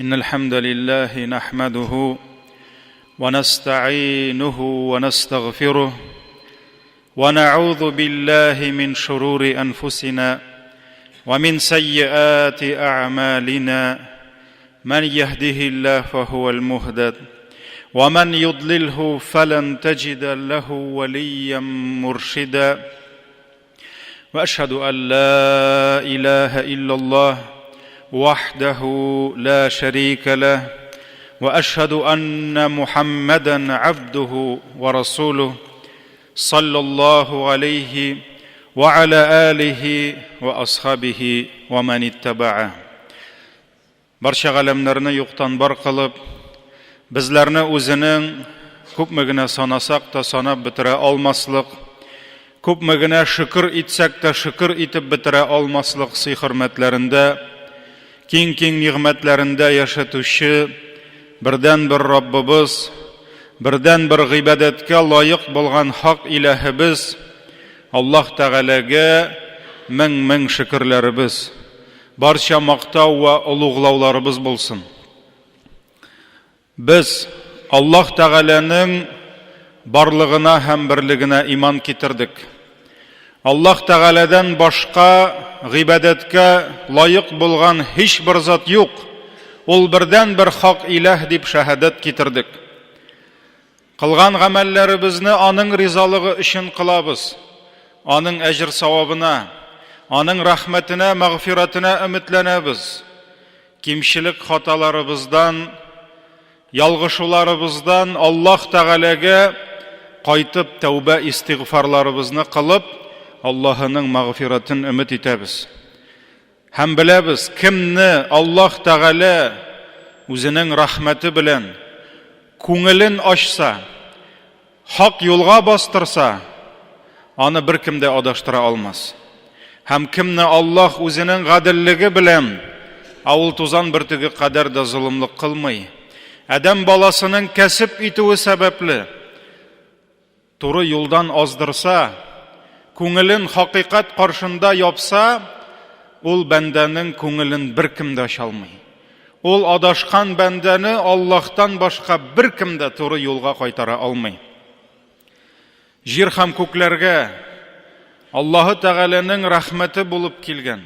إن الحمد لله نحمده ونستعينه ونستغفره ونعوذ بالله من شرور أنفسنا ومن سيئات أعمالنا من يهده الله فهو المهتد ومن يضلله فلن تجد له وليا مرشدا واشهد ان لا اله الا الله وحده لا شريك له واشهد ان محمدا عبده ورسوله صلى الله عليه وعلى اله واصحابه ومن اتبعه Барча галәмнәрне юктан бар кылып, безләрне үзенең күпме генә санасак та санап бетерә алмаслык, күпме генә шөкер итсәк тә шөкер итеп бетерә алмаслык сый-хөрмәтләрендә, киң-киң нигъмәтләрендә яшәтүче бердәнбер Раббыбыз, бердәнбер гыйбадәткә лаек булган хак иләһебез Аллаһ Тәгаләгә мең-мең шөкерләребез. Барча мактау вә олуглауларыбыз булсын. Без Аллаһ Тәгаләнең барлыгына һәм берлегенә иман китердек. Аллаһ Тәгаләдән башка гыйбадәткә лаек булган һичбер зат юк. Ул бердәнбер хак иләһ дип шәһадәт китердек. Кылган гамәлләребезне Аның ризалыгы өчен кылабыз. Аның әҗер-савабына, Аның рәхмәтенә, мәгъфирәтенә өметләнәбез. Кимчелек-хаталарыбыздан, ялгышуларыбыздан Аллаһ Тәгаләгә кайтып тәүбә-истигъфарларыбызны кылып, Аллаһының мәгъфирәтен өмет итәбез. Һәм беләбез, кемне Аллаһ Тәгалә үзенең рәхмәте белән күңелен ачса, хак юлга бастырса, аны беркем дә адаштыра алмас. Һәм кемне Аллаһ үзенең гаделлеге белән, ә ул тузан бөртеге кадәр дә золымлык кылмый, адәм баласының кәсеп итүе сәбәпле, Туры юлдан аздырса, күңелен хакыйкать каршында япса, ул бәндәнең күңелен беркем дә ача алмый. Ул адашкан бәндәне Аллаһтан башка беркем дә туры юлга кайтара алмый. Җир һәм күкләргә Аллаһы Тәгаләнең рәхмәте булып килгән,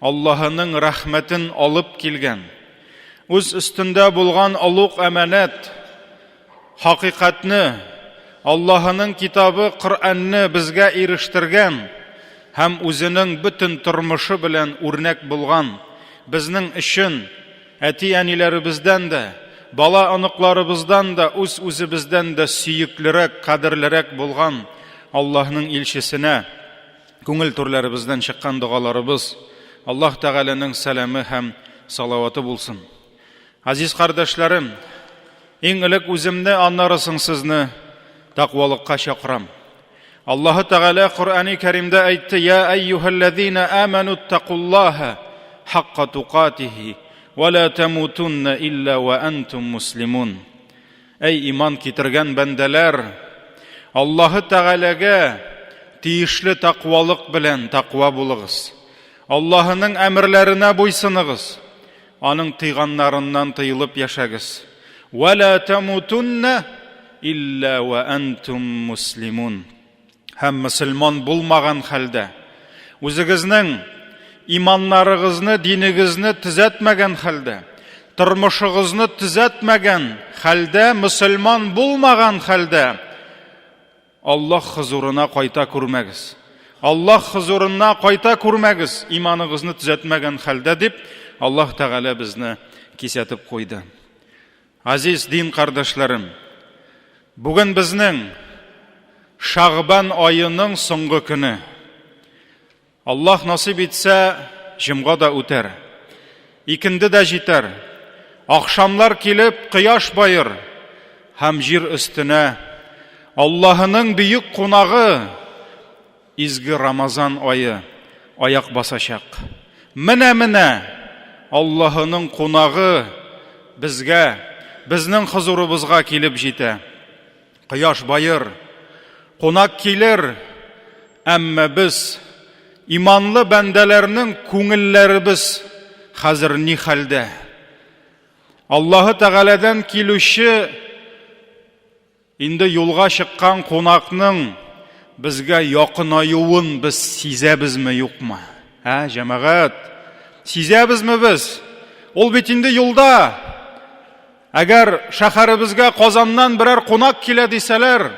Аллаһының рәхмәтен алып килгән, үз өстендә булган олуг әманәт, Хакыйкатьне, Аллаһының китабы Коръәнне безгә ирештергән һәм үзенең бөтен тормышы белән үрнәк булган, безнең өчен әти-әниләребездән дә, бала-оныкларыбыздан да, үз-үзебездән дә сөеклерәк, кадерлерәк булган Аллаһның илчесенә күңел түрләребездән чыккан догаларыбыз, Аллаһ Тәгаләнең сәламе һәм салаваты булсын. Газиз кардәшләрем, иң элек үземне, аннары соң сезне тәкъвалыкка чакырам. Аллаһы Тәгалә Коръәни Кәримдә әйтте: "Я әйюһәлләзина аману тәкуллаһа хакка тукатихи ва ла тамутунна илла ва антум муслимун." Әй иман китергән бәндәләр, Аллаһы Тәгаләгә тиешле тәкъвалык белән тәкъва булыгыз. Аллаһының әмерләренә буйсыныгыз. Аның тыйганнарыннан тыелып яшәгез. Вә лә тәмутунна илля вә әнтум муслимун. Һәм мөселман булмаган хәлдә, үзегезнең иманнарыгызны, динегезне төзәтмәгән хәлдә, тормышыгызны төзәтмәгән хәлдә, мөселман булмаган хәлдә, Аллаһ хозурына кайта күрмәгез. Аллаһ хозурына кайта күрмәгез, иманыгызны төзәтмәгән хәлдә дип, Аллаһ Тәгалә безне кисәтеп куйды. Азиз дин кардәшләрем, бүген безнең Шагбан аеның соңгы көне. Аллаһ насыйп итсә, җомга да үтәр. Икенде дә җитәр. Ахшамлар килеп, кояш баер һәм җир өстенә Аллаһының бөек кунагы изге Рамазан ае аяк басачак. Менә-менә Аллаһының кунагы безгә, безнең хозурыбызга килеп җитә. Кояш баер, кунак килер, әмма без, иманлы бәндәләрнең күңелләребез хәзер ни хәлдә? Аллаһы Тәгаләдән килүче инде юлга чыккан кунакның безгә якынаюын без сизәбезме, юкмы? Ә, җәмәгать, сизәбезме без? Ул бит инде юлда. Әгәр шәһәребезгә Казаннан берәр кунак килә дисәләр,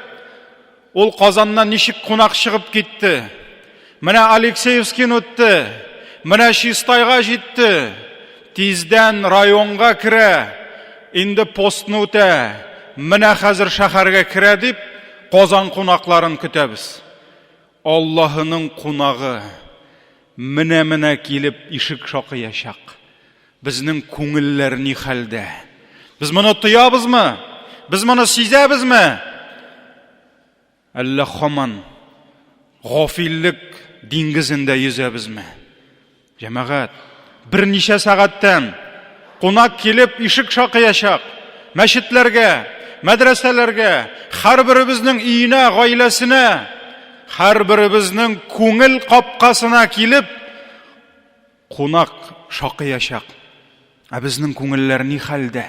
ул Казаннан ничек кунак чыгып китте? Менә Алексеевскин үтте, менә Чистайга җитте, тиздән районга керә, инде постны үтә, менә хәзер шәһәргә керә дип, Казан кунакларын көтәбез. Аллаһының кунагы менә-менә килеп ишек шакыячак. Безнең күңелләр ни хәлдә? Без моны тоябызмы? Без моны сизәбезме? Әллә хаман гафиллек диңгезендә йөзәбезме? Җәмәгать, берничә сәгатьтән кунак килеп ишек шакыячак. Мәчетләргә, мәдрәсәләргә, һәрберебезнең өенә, гаиләсенә, һәрберебезнең күңел капкасына килеп кунак шакыячак. Ә безнең күңелләр ни хәлдә?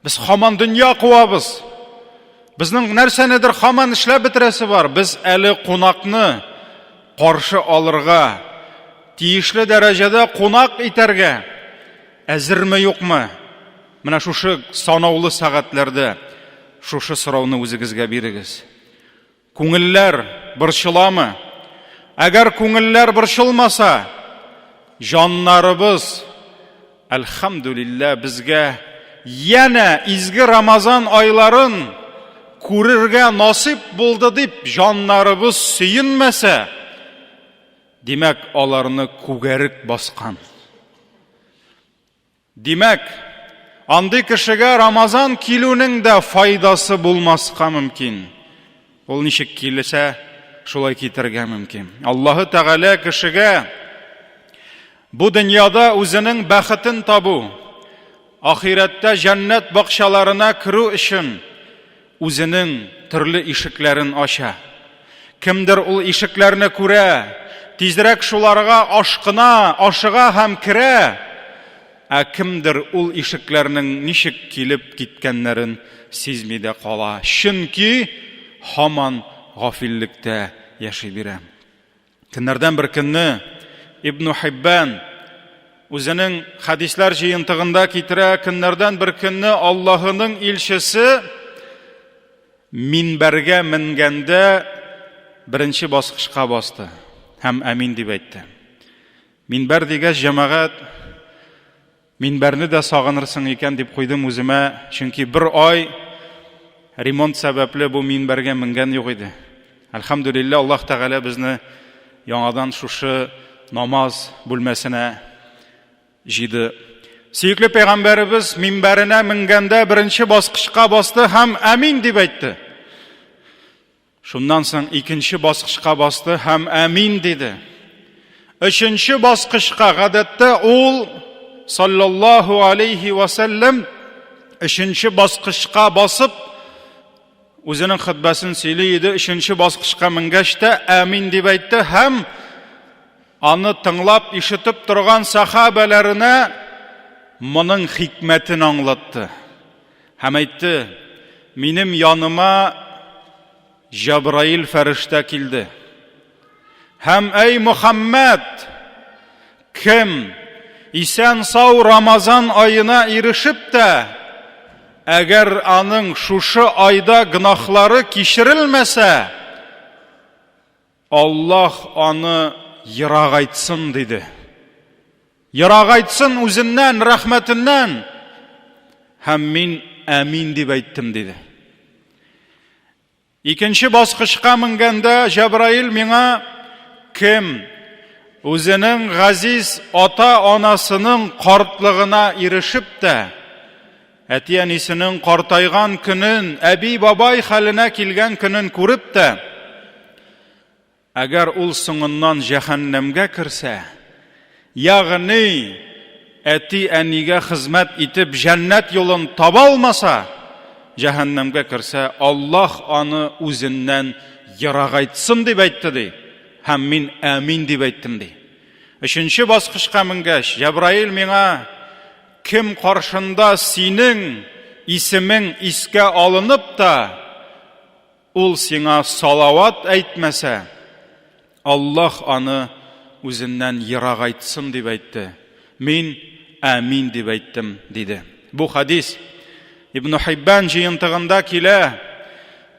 Без хаман дөнья куабыз. Безнең нәрсәнедер хаман эшләп бетерәсе бар. Без әле кунакны каршы алырга, тиешле дәрәҗәдә кунак итәргә әзерме юкмы? Менә шушы санаулы сәгатьләрдә шушы сорауны үзегезгә бирегез. Күңелләр борчыламы? Әгәр күңелләр борчылмаса, җаннарыбыз, әлхәмдүлилләһ, безгә янә изге Рамазан айларын күрергә насыйп булды дип җаннарыбыз сөенмәсә, димәк, аларны күгәрек баскан. Димәк, андый кешегә Рамазан килүнең дә файдасы булмаска мөмкин. Ул ничек килсә, шулай китергә мөмкин. Аллаһы Тәгалә кешегә бу дөньяда үзенең бәхетен табу, ахирәттә җәннәт бакчаларына керү өчен үзенең төрле ишекләрен ача. Кемдер ул ишекләрне күрә, тизрәк шуларга ашкына, ашыга һәм керә, ә кемдер ул ишекләрнең ничек килеп киткәннәрен сизми дә кала, чөнки һаман гафиллектә яши бирә. Көннәрдән бер көнне Ибн Хиббан үзенең хәдисләр җыентыгында китерә, көннәрдән бер көнне Аллаһының илчесе минбәргә менгәндә беренче баскычка басты һәм әмин дип әйтте. Минбәр дигәч, җәмәгать, Минбәрне дә сагынырсың икән дип куйдым үземә, чөнки бер ай ремонт сәбәпле бу минбәргә менгән юк иде. Әлхәмдүлилләһ, Аллаһ Тәгалә безне яңадан шушы намаз бүлмәсенә җыйды. Сөекле пәйгамбәребез минбәренә менгәндә беренче баскычка басты һәм әмин дип әйтте. Шуннан соң икенче баскычка басты һәм әмин диде. Өченче баскычка гадәттә ул саллаллаһу алейхи ва сәлләм өченче баскычка басып үзенең хөтбәсен сөйли иде. Өченче баскычка менгәч тә әмин дип әйтте һәм аны тыңлап ишетеп торган сахабәләренә моның хикмәтен аңлатты. Һәм әйтте, Минем яныма Җабраил фәрештә килде. Һәм, әй Мөхәммәд, кем исән-сау Рамазан аена ирешеп тә, әгәр аның шушы айда гөнаһлары кичерелмәсә, Аллаһ аны ерагайтсын, диде. Ерагайтсын үзеннән, рәхмәтеннән. Һәм мин әмин дип әйттем, диде. Икенче баскычка менгәндә Җәбраил миңа кем үзенең газиз ата-анасының картлыгына ирешеп тә, әти-әнисенең картайган көнен, әби-бабай хәленә килгән көнен күреп тә, әгәр ул соңыннан җәһәннәмгә керсә, ягъни әти-әнигә хезмәт итеп җәннәт юлын таба алмаса, җәһәннәмгә керсә, Аллаһ аны үзеннән ерагайтсын дип әйтте ди. Һәм мин әмин дип әйттем ди. Өченче баскычка менгәч, Җәбраил миңа: Кем каршында синең исемең искә алынып та, ул сиңа салават әйтмәсә, Аллаһ аны үзеннән ерагайтсын, дип әйтте. Мин Амин дип әйттем, диде. Бу хадис Ибн Хиббан җыентыгында килә.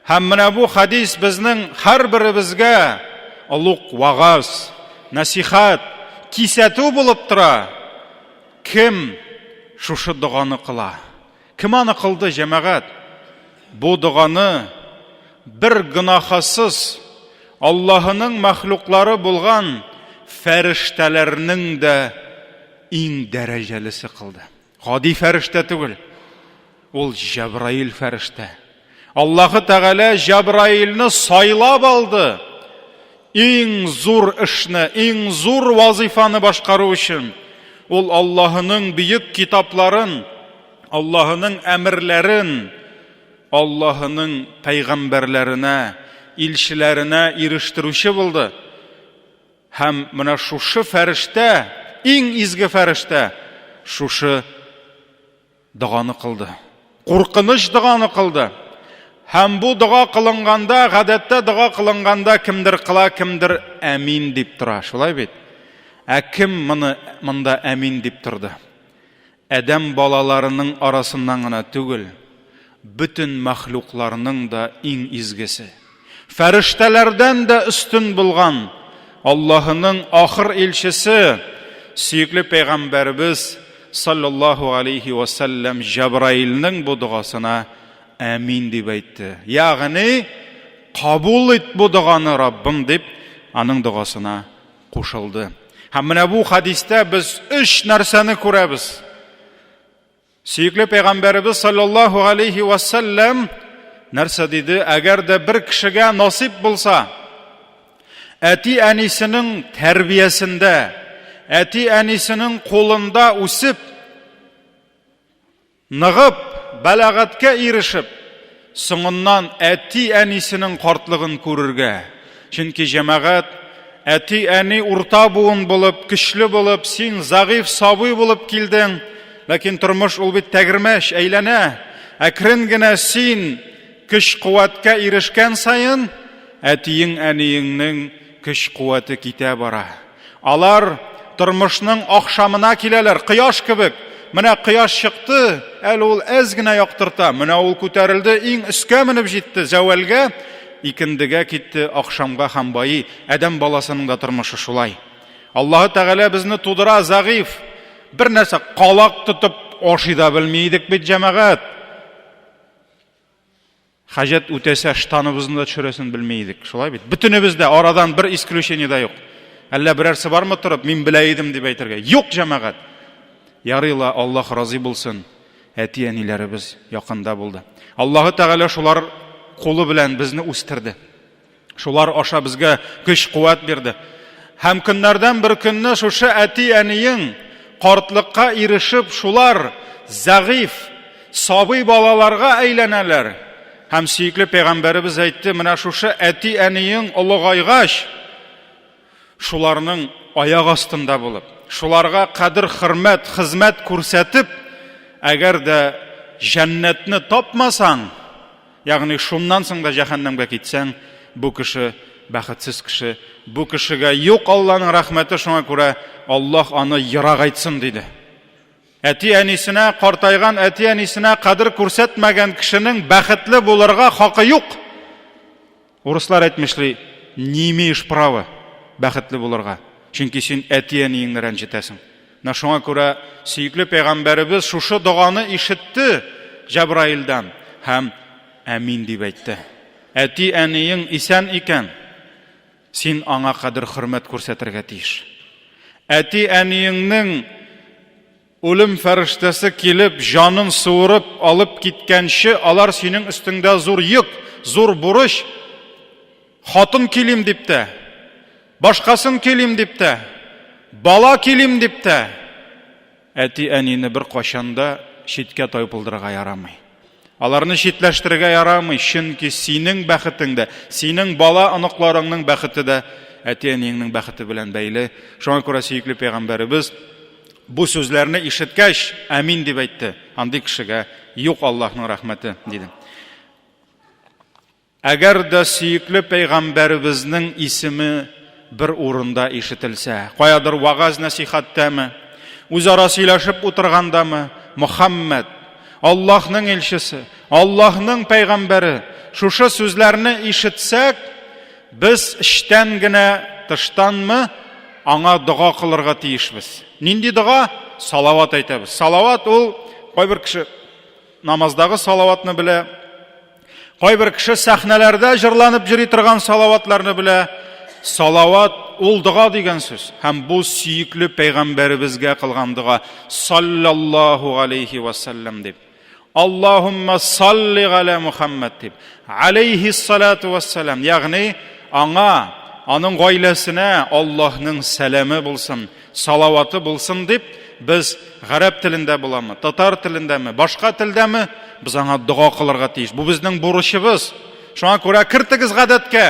Һәм менә бу хадис безнең һәрберебезгә олуг вагаз, нәсихәт, кисәтү булып тора. Кем шушы доганы кыла? Кем аны кылды, җәмәгать? Бу доганы бер гөнаһасыз Аллаһының мәхлуклары булган фәрештәләрнең дә иң дәрәҗәлесе кылды. Гади фәрештә түгел. Ул Җәбраил фәрештә. Аллаһы Тәгалә Җәбраилне сайлап алды. Иң зур эшне, иң зур вазифаны башкару өчен. Ул Аллаһының бөек китапларын, Аллаһының әмерләрен, Аллаһының пәйгамбәрләренә, илчеләренә ирештерүче булды. Һәм менә шушы фәрештә, иң изге фәрештә, шушы доганы кылды. Куркыныч доганы кылды. Һәм бу дога кылынганда, гадәттә дога кылынганда кемдер кыла, кемдер әмин дип тора. Шулай бит? Ә кем моны монда әмин дип торды? Адәм балаларының арасыннан гына түгел, бөтен мәхлукларның да иң изгесе. Фәрештәләрдән дә өстен булган Аллаһының ахыр илчесе, сөекле пәйгамбәребез саллаллаһу алейхи ва сәлләм Җәбраилнең бу догасына әмин дип әйтте. Ягъни, кабул ит бу доганы, Раббым, дип, аның догасына кушылды. Һәм менә бу хадистә без өч нәрсәне күрәбез. Сөекле пәйгамбәребез саллаллаһу алейхи ва сәлләм нәрсә диде? Әгәр дә бер кешегә насыйп булса, әти-әнисенең тәрбиясендә, әти-әнисенең кулында үсеп, ныгып, бәлагатькә ирешеп, соңыннан әти-әнисенең картлыгын күрергә. Чөнки җәмәгать әти-әни урта буын булып, көчле булып, син зәгыйфь сабый булып килдең. Ләкин тормыш ул бит тәгәрмәч, әйләнә. Әкрен генә син көч-куәткә ирешкән саен, әтиең-әниеңнең көч-куәте китә бара. Алар тормышның ахшамына киләләр, кояш кебек. Менә кояш чыкты, әле ул әз генә яктырта. Менә ул күтәрелде, иң өскә менеп җитте, зәвәлгә, икендегә китте, ахшамга һәм байый. Адәм баласының да тормышы шулай. Аллаһы Тәгалә безне тудыра зәгыйф. Бер нәрсә калак тотып ашый да белми идек бит, җәмәгать. Хаҗәт үтәсә, штаныбызны да төшерәсен белми идек. Шулай бит. Бөтенебез дә арадан бер исключение дә юк. Әллә берәрсе бармы торып, мин белә идем дип әйтергә? Юк, җәмәгать. Ярый ла, Аллаһ разый булсын. Әти-әниләребез якында булды. Аллаһы Тәгалә шулар кулы белән безне үстерде. Шулар аша безгә көч-куәт бирде. Һәм көннәрдән бер көнне шушы әти-әниең картлыкка ирешеп, шулар зәгыйфь, сабый балаларга әйләнәләр. Һәм сөекле пәйгамбәребез әйтте, менә шушы әти-әниең олыгайгач, шуларның аяк астында булып, шуларга кадер-хөрмәт, хезмәт күрсәтеп, әгәр дә җәннәтне тапмасаң, Ягъни шуннан соң да җәһәннәмгә китсәң, бу кеше бәхетсез кеше, бу кешегә юк Алланың рәхмәте, шуңа күрә Аллаһ аны ерагайтсын, диде. Әти-әнисенә, картайган әти-әнисенә кадер күрсәтмәгән кешенең бәхетле булырга хакы юк. Урыслар әйтмешли, не имеешь права бәхетле булырга. Чөнки син әти-әниеңне рәнҗетәсең. Менә шуңа күрә сөекле пәйгамбәребез шушы доганы ишетте Җәбраилдән һәм әмин дип әйтте. Әти-әниең исән икән, син аңа кадер-хөрмәт күрсәтергә тиеш. Әти-әниеңнең Үлем фәрештәсе килеп, җанын суырып алып киткәнче, алар синең өстеңдә зур йөк, зур бурыч. Хатын килим дип тә, башкасын килим дип тә, бала килим дип тә, әти-әнине беркайчан да читкә тайпылдырырга ярамый. Аларны читләштерергә ярамый, чөнки синең бәхетең дә, синең бала-оныкларыңның бәхете дә әти-әниеңнең бәхете белән бәйле. Шуңа күрә сөекле пәйгамбәребез Бу сүзләрне ишеткәч, әмин дип әйтте. Андый кешегә юк Аллаһның рәхмәте, диде. Әгәр дә сөекле пәйгамбәребезнең исеме бер урында ишетелсә, каядыр вәгазь-нәсихәттәме, үзара сөйләшеп утыргандамы, Мөхәммәд, Аллаһның илчесе, Аллаһның пәйгамбәре, шушы сүзләрне ишетсәк, без эчтән генә, тыштанмы, аңа дога кылырга тиешбез. Нинди дога? Салават әйтәбез. Салават ул кайбер кеше намаздагы салаватны белә, кайбер кеше сәхнәләрдә җырланып йөри торган салаватларны белә. Салават ул дога дигән сүз. Һәм бу сөекле пәйгамбәребезгә кылган дога. Саллаллаху алейхи вассалам дип. Аллаһумма салли галя Мухаммад дип. Алейхи салату вассалам. Ягъни аңа, аның гаиләсенә Аллаһның сәламе булсын, салаваты булсын дип без гарәп телендә буламы, татар телендәме, башка телдәме, без аңа дога кылырга тиеш. Бу безнең бурычыбыз. Шуңа күрә кертегез гадәткә.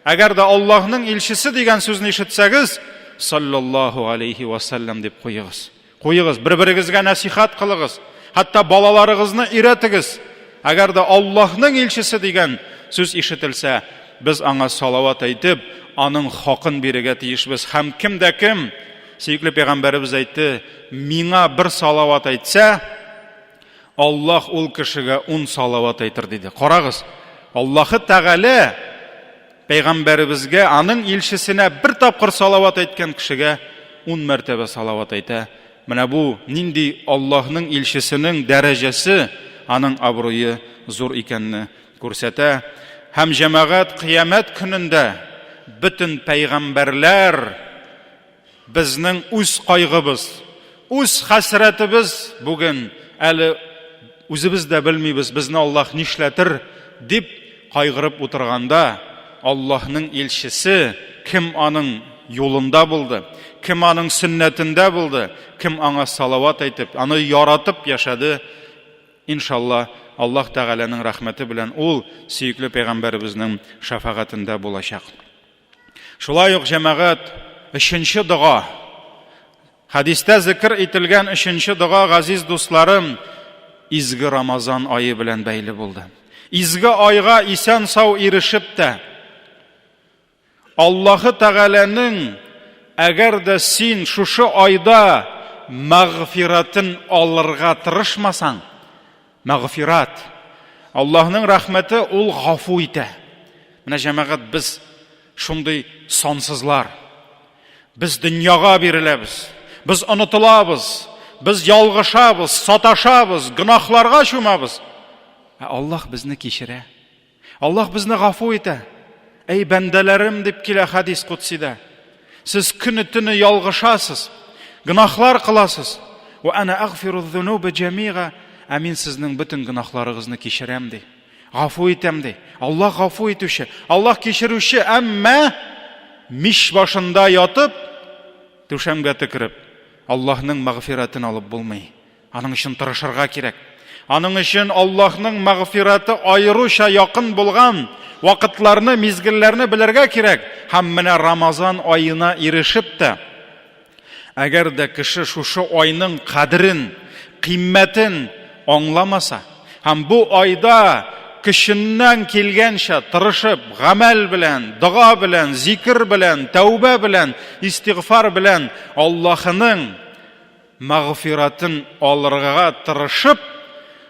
Әгәр дә Аллаһның илчесе дигән сүзне ишетсәгез, саллаллаһу алейхи вассалам дип куегыз. Куегыз, бер-берегезгә нәсихәт кылыгыз. Хәтта балаларыгызны өйрәтегез. Әгәр дә Аллаһның илчесе дигән сүз ишетелсә, без аңа салават әйтеп, аның хакын бирергә тиешбез. Һәм кем дә кем, сөекле пәйгамбәребез әйтте, миңа бер салават әйтсә, Аллаһ ул кешегә ун салават әйтер, диде. Карагыз, Аллаһы Тәгалә Пәйгамбәребезгә, аның илчесенә бер тапкыр салават әйткән кешегә ун мәртәбә салават әйтә. Менә бу нинди Аллаһның илчесенең дәрәҗәсе, аның абруе зур икәнне күрсәтә. Һәм җәмәгать кыямәт көнендә бөтен пәйгамбәрләр Безнең үз кайгыбыз, үз хәсрәтебез бүген әле үзебез дә белмибез, безне Аллаһ нишләтер дип кайгырып утырганда, Аллаһның илчесе кем аның юлында булды, кем аның сөннәтендә булды, кем аңа салават әйтеп, аны яратып яшәде, иншалла, Аллаһ Тәгаләнең рәхмәте белән ул сөекле пәйгамбәребезнең шәфәгатендә булачак. Шулай ук җәмәгать өченче дога. Хәдистә зикр ителгән өченче дога, газиз дусларым, изге Рамазан ае белән бәйле булды. Изге айга исән-сау ирешеп тә, Аллаһы Тәгаләнең әгәр дә син шушы айда мәгъфиратын алырга тырышмасаң, Мәгъфират. Аллаһның рәхмәте ул гафу итә. Менә җәмәгать без шундый сансызлар. Без дөньяга биреләбез. Без онытылабыз. Без ялгышабыз, саташабыз, гөнаһларга чумабыз. Ә Аллаһ безне кичерә. Аллаһ безне гафу итә. Әй бәндәләрем дип килә хәдис кудсида. Сез көне-төне ялгышасыз, гөнаһлар кыласыз. Ва ана агфиру зунуба җәмига. Ә мин сезнең бөтен гөнаһларыгызны кичерәм ди. Гафу итәм ди. Аллаһ гафу итүче, Аллаһ кичерүче, әмма мич башында ятып, түшәмгә төкереп, Аллаһның мәгъфирәтен алып булмый. Аның өчен тырышырга кирәк. Аның өчен Аллаһның мәгъфирәте аеруча якын булган вакытларны, мизгелләрне белергә кирәк. Һәм менә Рамазан аена ирешеп тә, әгәр дә кеше шушы айның кадерен, кыйммәтен аңламаса, һәм бу айда көченнән килгәнчә тырышып, гамәл белән, дога белән, зикер белән, тәүбә белән, истигъфар белән Аллаһының мәгъфиратын алырга тырышып,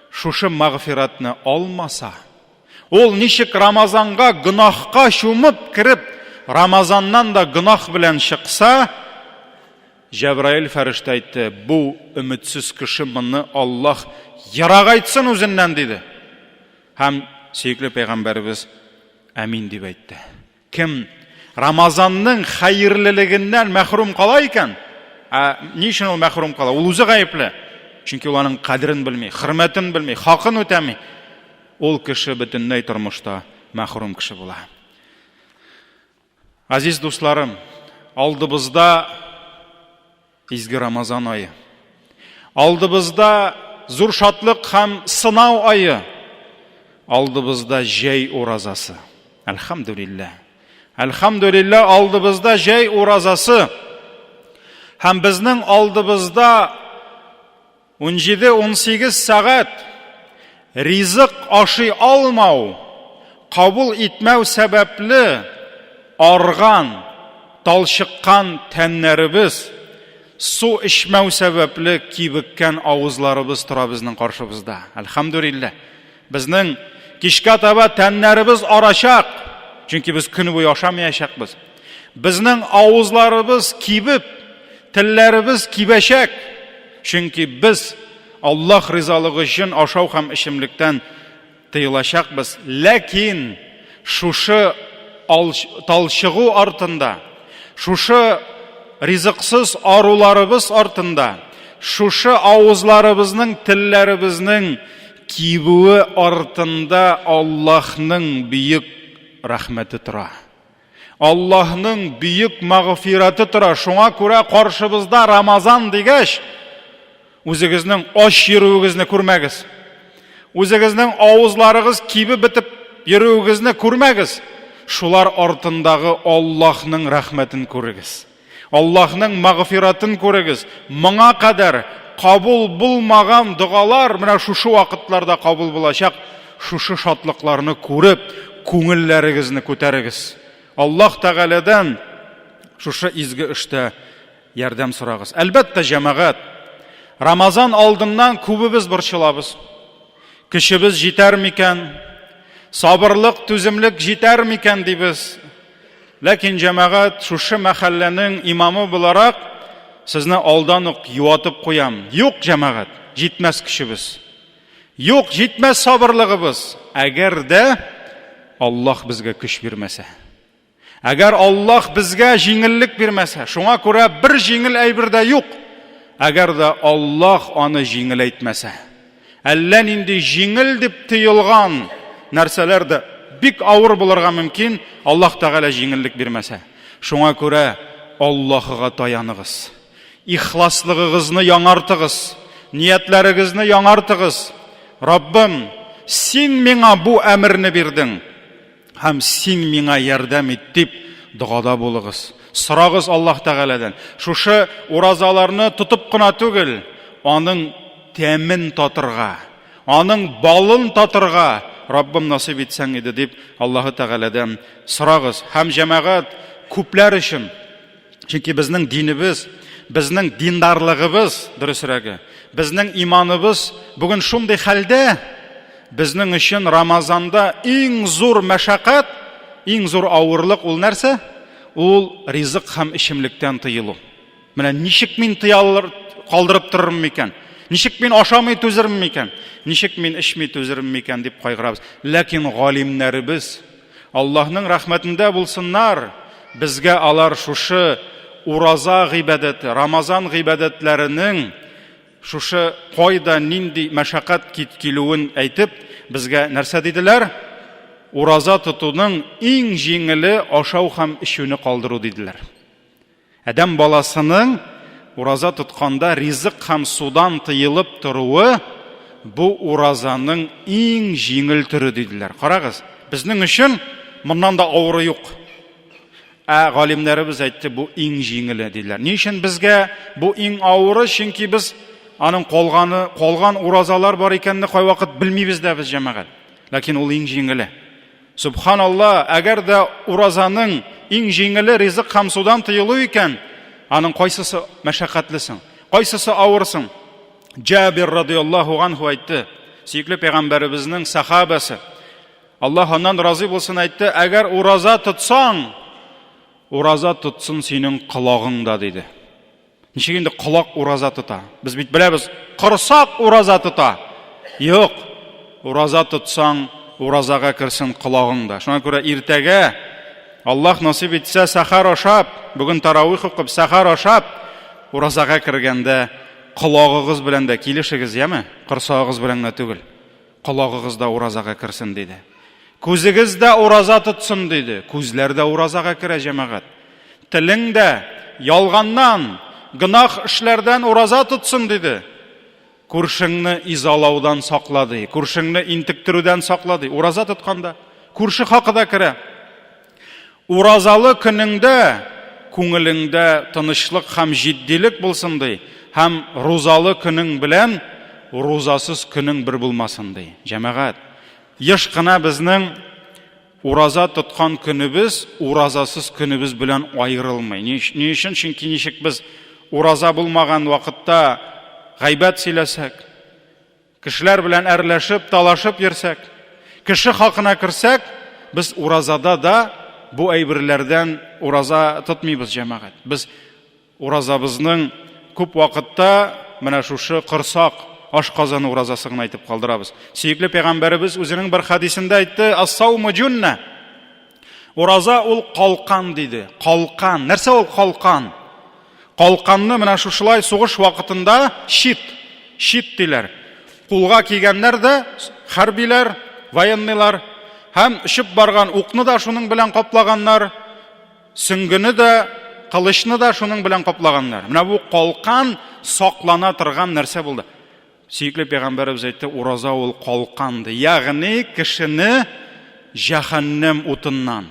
шушы мәгъфиратны алмаса, ул ничек Рамазанга гөнаһка чумып кереп, Рамазаннан да гөнаһ белән чыкса, Җәбраил фәрештә әйтте, бу өметсез кеше моны Аллаһ ерагайтсын үзеннән, диде. Һәм сөекле пәйгамбәребез әмин дип әйтте. Кем Рамазанның хәерлелегеннән мәхрүм кала икән, ә ни өчен ул мәхрүм кала? Ул үзе гаепле. Чөнки ул аның кадерен белми, хөрмәтен белми, хакын үтәми. Ул кеше бөтенләй тормышта мәхрүм кеше була. Азиз дусларым, алдыбызда Изге Рамазан ае. Алдыбызда зур шатлык һәм сынау ае. Алдыбызда җәй уразасы. Әлхәмдүлилләһ. Әлхәмдүлилләһ, алдыбызда җәй уразасы. Һәм безнең алдыбызда 17-18 сәгать ризык ашый алмау, кабул итмәү сәбәпле арган, талчыккан тәннәребез, су эчмәү сәбәпле кибеккән авызларыбыз тора безнең каршыбызда. Әлхәмдүлилләһ. Безнең кичкә таба тәннәребез арачак, чөнки без көне буе ашамаячакбыз. Безнең авызларыбыз кибеп, телләребез кибәчәк, чөнки без Аллаһ ризалыгы өчен ашау һәм эчемлектән тыелачакбыз. Ләкин шушы талчыгу артында, шушы ризыксыз аруларыбыз артында, шушы авызларыбызның, телләребезнең кибүе артында Аллаһның бөек рәхмәте тора. Аллаһның бөек мәгъфирәте тора. Шуңа күрә каршыбызда Рамазан дигәч, үзегезнең ач йөрүегезне күрмәгез. Үзегезнең авызларыгыз кибеп бетеп йөрүегезне күрмәгез. Шулар артындагы Аллаһның рәхмәтен күрегез. Аллаһның мәгъфиратын күрегез. Моңа кадәр кабул булмаган догалар менә шушы вакытларда кабул булачак. Шушы шатлыкларны күреп, күңелләрегезне күтәрегез. Аллаһ Тәгаләдән шушы изге эштә ярдәм сорагыз. Әлбәттә, җәмәгать, Рамазан алдыннан күбебез борчылабыз. Көчебез җитәр микән? Сабырлык, түземлек җитәр микән дибез. Ләкин, җәмәгать, шушы мәхәлләнең имамы буларак, сезне алдан ук юатып куям. Юк, җәмәгать, җитмәс көчебез. Юк, җитмәс сабырлыгыбыз. Әгәр дә Аллаһ безгә көч бирмәсә. Әгәр Аллаһ безгә җиңеллек бирмәсә, шуңа күрә бер җиңел әйбер дә юк. Әгәр дә Аллаһ аны җиңеләйтмәсә. Әллә нинди җиңел дип тоелган нәрсәләр дә бик авыр булырга мөмкин, Аллаһ Тәгалә җиңеллек бирмәсә. Шуңа күрә Аллаһыга таяныгыз. Ихласлыгыгызны яңартыгыз, ниятләрегезне яңартыгыз. Раббым, син миңа бу әмерне бирдең. Һәм син миңа ярдәм ит дип догада булыгыз. Сорагыз Аллаһ Тәгаләдән. Шушы уразаларны тотып кына түгел, аның тәмен татырга, аның балын татырга Раббым насыйп итсәң иде дип Аллаһы Тәгаләдән сорагыз. Һәм җәмәгать күпләр өчен, чөнки безнең динебез, безнең диндарлыгыбыз, дөресрәге, безнең иманыбыз бүген шундый хәлдә, Безнең өчен Рамазанда иң зур мәшәкать, иң зур авырлык ул нәрсә? Ул ризык һәм эчемлектән тыелу. Менә ничек мин тыялыр, калдырып торырмын микән? Ничек мин ашамый түзермен микән? Ничек мин эчми түзермен микән дип кайгырабыз. Ләкин галимнәребез Аллаһның рәхмәтендә булсыннар, безгә алар шушы ураза гыйбадәте, Рамазан гыйбадәтләренең Шушы кайда нинди мәшәкать килүен әйтеп, безгә нәрсә диделәр? Ураза тотуның иң җиңеле ашау һәм эчүне калдыру диделәр. Адәм баласының ураза тотканда ризык һәм судан тыелып торуы бу уразаның иң җиңел төре диделәр. Карагыз, безнең өчен моннан да авыры юк. Ә галимнәребез әйтте, бу иң җиңеле, диделәр. Ни өчен безгә бу иң авыры? Чөнки без аның калганы, калган уразалар бар икәнне кайвакыт белмибез дә без, җәмәгать. Ләкин ул иң җиңеле. Субханалла, әгәр дә уразаның иң җиңеле ризык һәм судан тыелу икән, аның кайсысы мәшәкатьле соң? Кайсысы авыр соң? Җабир радиаллаһу анху әйтте, сөекле пәйгамбәребезнең сахабасы, Аллаһ аннан разый булсын әйтте, әгәр ураза тотсаң, ураза тотсын синең колагың да, диде. Ничек инде колак ураза тота? Без бит беләбез, корсак ураза тота. Юк, ураза тотсаң, уразага керсен колагың да. Шуңа күрә иртәгә Аллаһ насыйп итсә, сәхәр ашап, бүген таравих укып, сәхәр ашап, уразага кергәндә колагыгыз белән дә килешегез, яме? Корсагыгыз белән генә түгел. Колагыгыз да уразага керсен, диде. Күзегез дә ураза тотсын, диде. Күзләр дә уразага керә, җәмәгать. Телең дә ялганнан, гөнаһ эшләрдән ураза тотсын, диде. Күршеңне изалаудан сакла, ди. Күршеңне интектерүдән сакла, ди. Ураза тотканда күрше хакы да керә. Уразалы көнеңдә күңелеңдә тынычлык һәм җитдилек булсын, ди, һәм рузалы көнең белән рузасыз көнең бер булмасын, ди. Җәмәгать, еш кына безнең ураза тоткан көнебез уразасыз көнебез белән аерылмый. Ни, ни өчен? Чөнки ничек без ураза булмаган вакытта гайбәт сөйләсәк, кешеләр белән әрләшеп, талашып йөрсәк, кеше хакына керсәк, без уразада да бу әйберләрдән ураза тотмыйбыз, җәмәгать. Без уразабызның күп вакытта менә шушы корсак, ашказаны уразасы гына әйтеп калдырабыз. Сөекле пәйгамбәребез үзенең бер хәдисендә әйтте, «Ас-сауму җунна». Ураза ул калкан диде. Калкан. Нәрсә ул калкан? Калканны менә шушылай сугыш вакытында щит, щит диләр. Кулга кигәннәр дә хәрбиләр, военныйлар һәм очып барган укны да шуның белән каплаганнар, сөңгене дә, кылычны да шуның белән каплаганнар. Менә бу калкан саклана торган нәрсә булды. Сөекле пәйгамбәребез әйтте, ураза ул калкан ди. Ягъни кешене җәһәннәм утыннан,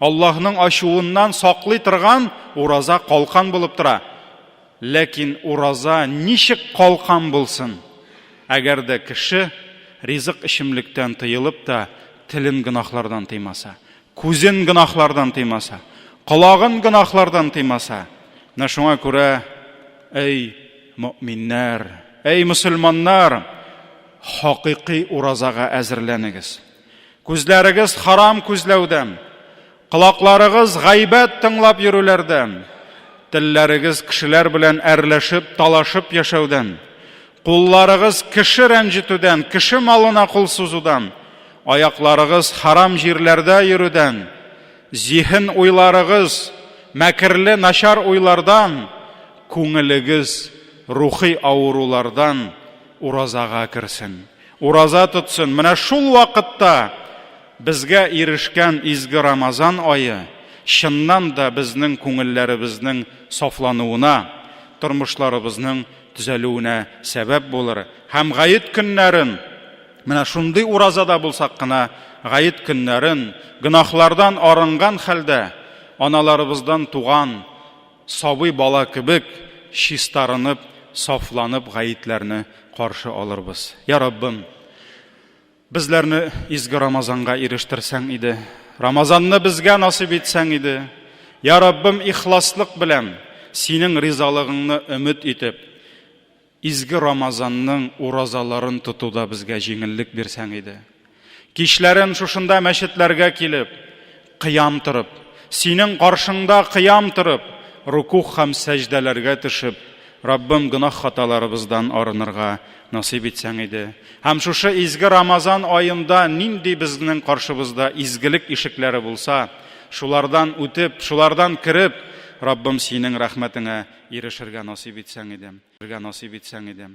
Аллаһның ачуыннан саклый торган ураза калкан булып тора. Ләкин ураза ничек калкан булсын? Әгәр дә кеше ризык эчемлектән тыелып та, телен гөнаһлардан тыймаса, күзен гөнаһлардан тыймаса, колагын гөнаһлардан тыймаса. Менә шуңа күрә, әй мөэминнәр, әй мөселманнар, хакыйкый уразага әзерләнегез. Күзләрегез харам күзләүдән, колакларыгыз гайбәт тыңлап йөрүләрдән, телләрегез кешеләр белән әрләшеп, талашып яшәүдән, кулларыгыз кеше рәнҗетүдән, кеше малына кул сузудан, аякларыгыз харам җирләрдә йөрүдән, зиһен уйларыгыз мәкерле начар уйлардан, күңелегез рухи авырулардан уразага керсен. Ураза тотсын. Менә шул вакытта безгә ирешкән изге Рамазан ае чыннан да безнең күңелләребезнең сафлануына, тормышларыбызның төзәлүенә сәбәп булыр һәм гает көннәрен менә шундый уразада булсак кына гает көннәрен гөнаһлардан арынган хәлдә аналарыбыздан туган сабый бала кебек чистарынып, сафланып гаетләрне каршы алырбыз. Я Раббым, безләрне изге Рамазанга ирештерсәң иде. Рамазанны безгә насыйп итсәң иде. Я Раббым, ихласлык белән синең ризалыгыңны өмет итеп, Изге Рамазанның уразаларын тотуда безгә җиңеллек бирсәң иде. Кичләрен шушында мәчетләргә килеп, кыям торып, синең каршыңда кыям торып, рукух һәм сәҗдәләргә төшеп, Раббым гөнаһ хаталарыбыздан арынырга насыйп итсәң иде. Һәм шушы изге Рамазан аенда нинди безнең каршыбызда изгелек ишекләре булса, шулардан үтеп, шулардан кереп, Раббым синең рәхмәтеңә ирешергә насыйп итсәң иде. Насыйп итсәң иде.